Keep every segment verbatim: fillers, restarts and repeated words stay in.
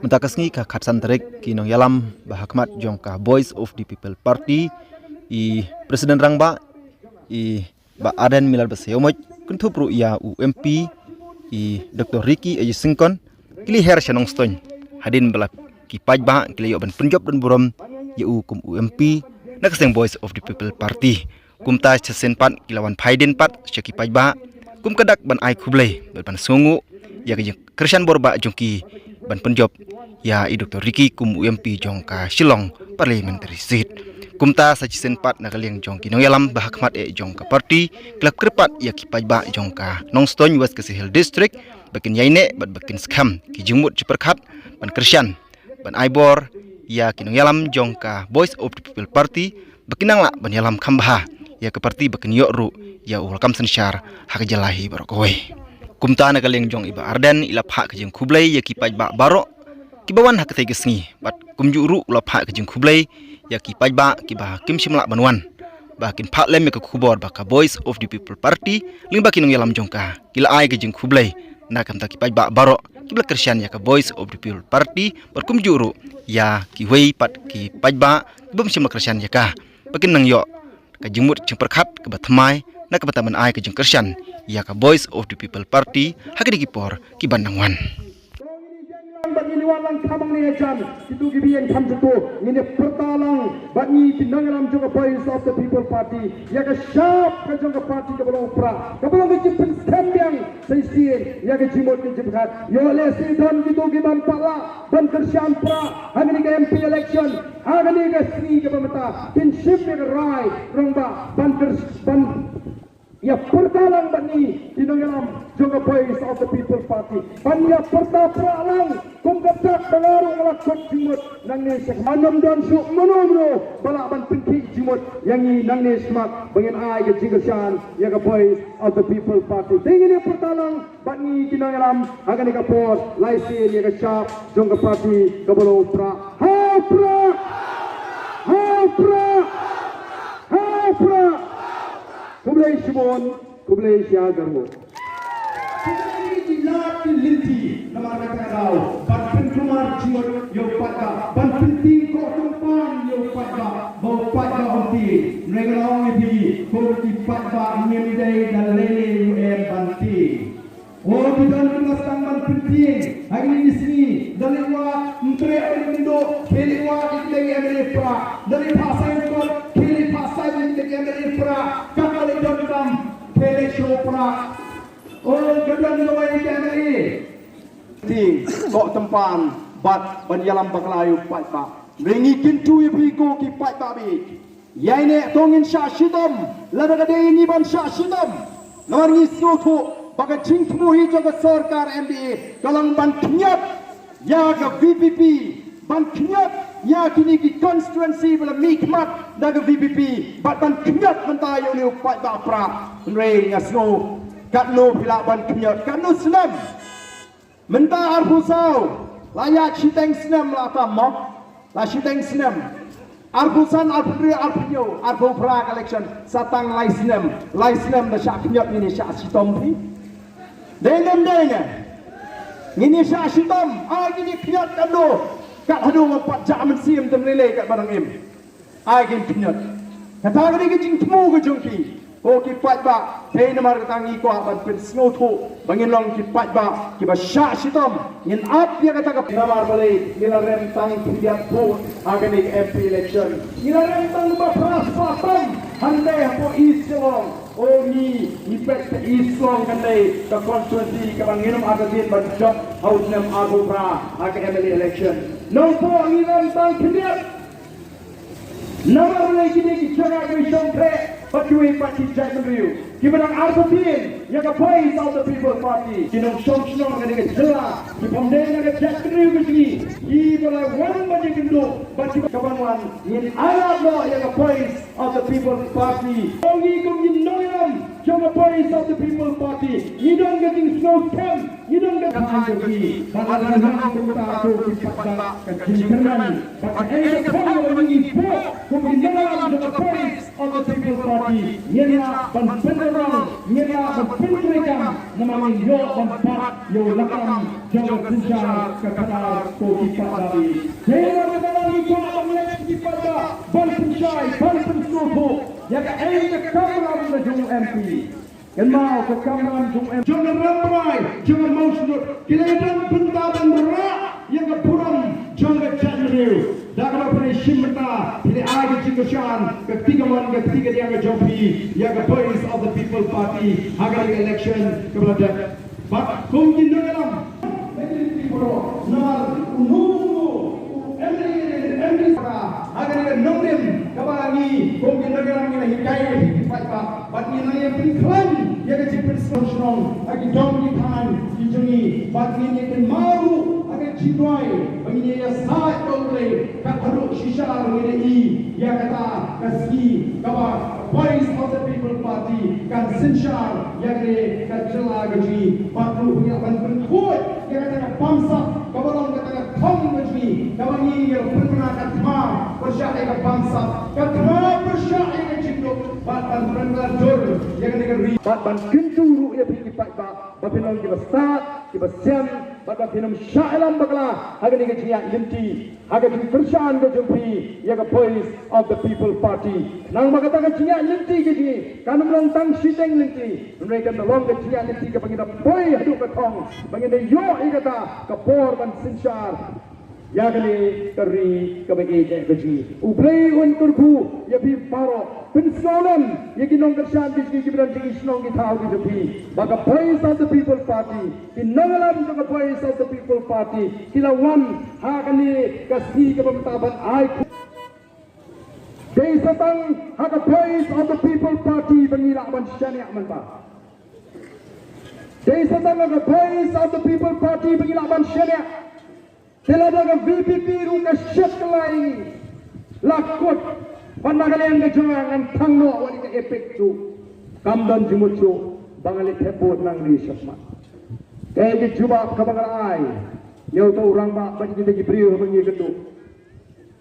Mynta ka sngi ka khatsan tarik ki nongïalam ba ha khmat jong ka Voice of the People Party, i President Rangbah, i Bah Ardent Miller Basaiawmoit, kynthup ruh ïa u M P, i Doctor Ricky A J Syngkon, ki la her sha Nongstoiñ hadien ba la ki paidbah ki la ïoh ban pynjop don burom ïa u kum u M P na ka seng Voice of the People Party. Kumta shisien pat ki la wan phai dien pat sha ki paidbah kum ka dak ban ai khublei bad ban sngewnguh ïa ka jingkyrshan bor bah jong ki ban pynjop ïa i Doctor Ricky kum u M P jong ka Shillong Parliamentary Seat. Kumta sa shisien pat na ka liang jong ki nongïalam ba ha khmat eh jong ka party ki la kyrpad ïa ki paidbah jong ka Nongstoiñ West Khasi Hills District ba kin ïaineh bad ba kin skhem ki jingmut jingpyrkhat ban kyrshan ban ai bor ïa ki nongïalam jong ka Voice of the People Party ba kin nang lah ban ïalam kham bha ïa ka party ba kin ïoh ruh ïa u lakam synshar ha ka jylla hi baroh kawei. Kumta na ka liang jong i Bah Ardent i la phah ka jingkhublei ïa ki paidbah baroh kiba wan ha katei ka sngi bad kumjuh ruh u la phah ka jingkhublei ïa ki paidbah kiba kim shym lah ban wan ba kin phah lem ïa ka khubor ba ka Voice of the People Party lyngba ki nongïalam jong ka ki la ai ka jingkhublei na ka bynta ki paidbah baroh kiba la kyrshan ïa ka Voice of the People Party bad kumjuh ruh ïa kiwei pat ki paidbah kiba ym shym la kyrshan ïa ka ba kin nang ïoh ka jingmut jingpyrkhat kaba thymmai na ka bynta ban ai ka jingkyrshan ïa ka Voice of the People Party ha kine ki por kiban nang wan. Bad ngi wan lang kham ngi jan, kito kiba ïeng kham juh to, ngi pyrta lang bad ngi ki nongïalam jong ka Voice of the People Party ïa ka shap ka jong ka party kaba long pra, kaba long ka jingpynskhem biang sa shisien ïa ka jingmut ka jingpyrkhat. Ïoh lehse don kito kiban pat lah ban kyrshan pra ha kane ka M P election, ha kane ka sngi kaba mynta kin shim ïa ka rai rangbah ban kyrs-, ban ïa pyrta lang bad ngi ki nongïalam jong ka Voice of the People Party ban ïa pyrta pra lang kum ka dak ba nga ruh nga la kut jingmut nangne sha khmat. Ym don shuh mano mano ba lah ban pynkhih jingmut ïa ngi nangne sha khmat ba ngin ai ka jingkyrshan ïa ka Voice of the People Party. Te ngin ïa pyrta lang bad ngi ki nongïalam ha kane ka por, lai sien ïa ka shap jong ka party kaba long pra. Ha pra! Ha pra! Ha pra! Khublei shibun, khublei shihajar nguh. Ki lad ki lynti namar kata ka daw ban pynkulmar jingmut ïa u paidbah, ban pyntieng koh tympan ïa u paidbah ba u paidbah un tieng. Hynrei nga ong ïa phi, ko ki paidbah ngim dei da lei lei ruh em ban tieng. O, ki don kiba sdang ban pyntieng ha kine ki sngi, da leit wad ym treh ïa ki kynduh, khie leit wad ïa ki dei M L A pra, da leit phah sai kot, khie leit phah sai ïa ki dei M L A pra, kat ba leit don kam, khie leit shu pra. O, ka don kawei ka M L A. Tieng, koh tympan bad ban ïalam bakla ïa u paidbah. Hynrei ngi kyntu ïa phi ko ki paidbah baieit. Ïaineh to ngin shah shitom, lada ka dei ngi ban shah shitom. Namar ngi sngewthuh ba ka jingthmu hi jong ka sorkar M D A ka long ban khñiot ïa ka V P P, ban khñiot ïa kine ki constituency ba la mihkhmat da ka V P P, bad ban khñiot mynta ïa une u paidbah pra. Hynrei nga sngew katno phi lah ban khñiot, katno snem. Mynta arphew saw, la ïaid shiteng snem la tam mo. La shiteng snem. Arphew san, arphew hynriew, arphew hynñiew, arphew phra ka election, sa tang lai snem. Lai snem da shah khñiot ngin ïa shah shitom phi. Dei ne ym dei ne? Ngin ïa shah shitom, ai ngin ïa khñiot katno. Kat haduh ngam pat jah mynsiem te ym lei lei kat ba dang im. Ai kin khñiot. Kata ka dei ka jingthmu ka jong ki. Ko ki paidbah, dei namar kata ngi kwah ban pynsngewthuh ba ngin long ki paidbah kiba shah shitom, ngin ap ïa kata ka. Namar balei ngi la rem tang khyndiat vote ha kane ka M P election? Ngi la rem tang ba phra spah tam hangtei hapoh East Shillong. O ngi, ngi peit ka East Shillong kane ka constituency kaba ngin ym artatien ban jop ha u snem arphew phra ha ka M L A election. Nongpoh ngi rem tang khyndiat. Namar balei kine ki jaka kiba shongkhreh bad kiwei pat ki jaitbynriew kiba dang artatien ïa ka Voice of the People Party, ki nongshong shnong kane ka jylla, ki bym dei na ka jaitbynriew ka jong ngi, kiba la wan ban ïakynduh bad kiba, ka ban wan ngin ailad noh ïa ka Voice of the People Party. Ko ngi kum ki nongïalam Jong ka Voice of the People Party, ngi don ka jingsngewskhem, ngi don ka thaiñ ka ki, ba la nang kumta ko ki paidbah ka jingkyrmen, ba ka ei ka thong ba ngi buh kum ki nongïalam jong ka Voice of the People Party, ngin lah ban pynrong, ngin lah ban pyntreikam, namar ngin ïoh ban bat ïa u lakam jong ka synshar ka khadar ko ki paidbah. Dei na kata ngi kwah ban leit ki paidbah ban pynshai, ban pynsngewthuh ïa ka ei ka kamram ka jong u M P. Kynmaw ka kamram jong u M P, jong ka Rambrai, jong ka Mawsynut, ki la ïadon bynta ban rah ïa ka burom jong ka jaitbynriew. Da kaba pynlong shim bynta phi la ai ka jingkyrshan ka kti kamon ka kti kadiang ka jong phi ïa ka Voice of the People Party ha ka election kaba la dep. Bad kum ki nongïalam, namar uno uno u M L A, M P ha kane ka nongrim kaba ngi kum ki nongïalam ngi la hikai ïa ki paidbah. Bad ngi nang ïa pynkhlaiñ ïa ka jingpynsngew shnong ha ki dong ki thaiñ ki jong ngi. Bad ngin ïa kynmaw ruh ha ka jingduwai ba ngin ïa ïasaid bad U Blei, kat haduh shisha ruh ngin ïa i ïa kata ka sngi kaba Voice of the People Party kan synshar ïa kane ka jylla ka jong ngi. Bad ruh ngin ïa ban pynkhuid ïa kata ka bamsap kaba long kata ka thong ka jong ngi, kaba ngi ïa pynbna ka thma pyrshah ïa ka bamsap, ka thma pyrshah ïa ka jingduk, bad ban pynbna dur ïa kane ka ri, bad ban kyntu ruh ïa phi ki paidbah ba phin long kiba stad, kiba sian, bad ba phin ym shah ïalam bakla ha kane ka jingïaid lynti, ha ka jingkyrshan ka jong phi ïa ka Voice of the People Party. Nang ba kata ka jingïaid lynti ka jong ngi kan ym long tang shiteng lynti, hynrei kan long ka jingïaid lynti kaba ngin da poi haduh ka thong, ba ngin da ïoh ïa kata ka por ban synshar ïa kane ka ri kaba ïeit ka jong ngi. U Blei un kyrkhu ïa phi baroh. Pynsngewlem ïa ki nongkyrshan ki jong ngi kiba don jong ki shnong ki thaw ki jong phi, ba ka Voice of the People Party, ki nongïalam jong ka Voice of the People Party ki la wan ha kane ka sngi kaba mynta ban ai. Dei sa tang ha ka Voice of the People Party ba ngi lah ban shaniah mynba. Dei sa tang ha ka Voice of the People Party ba ngi lah ban shaniah. Te lada ka V P P ruh ka shet kylla ïa ngi, la kut, bad na ka liang ka jong nga ngan thang noh wat ïa ka EPIC ruh, kam don jingmut shuh ba ngan leit thep vote nangne shakhmat. Te ka jubab kaba nga la ai ïa uto u rangbah bad ïa kita ki briew haba ngi ïakynduh,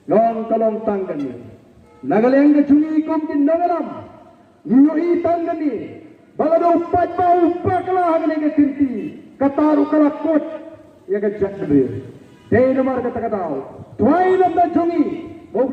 long ka long tang kane. Na ka liang ka jong ngi kum ki nongïalam, ngi ïohi tang kane, ba lada u paidbah u bakla ha kane ka kynti, kata ruh ka la kut ïa ka jaitbynriew. Te namar kata ka daw, duwai na bynta jong ngi,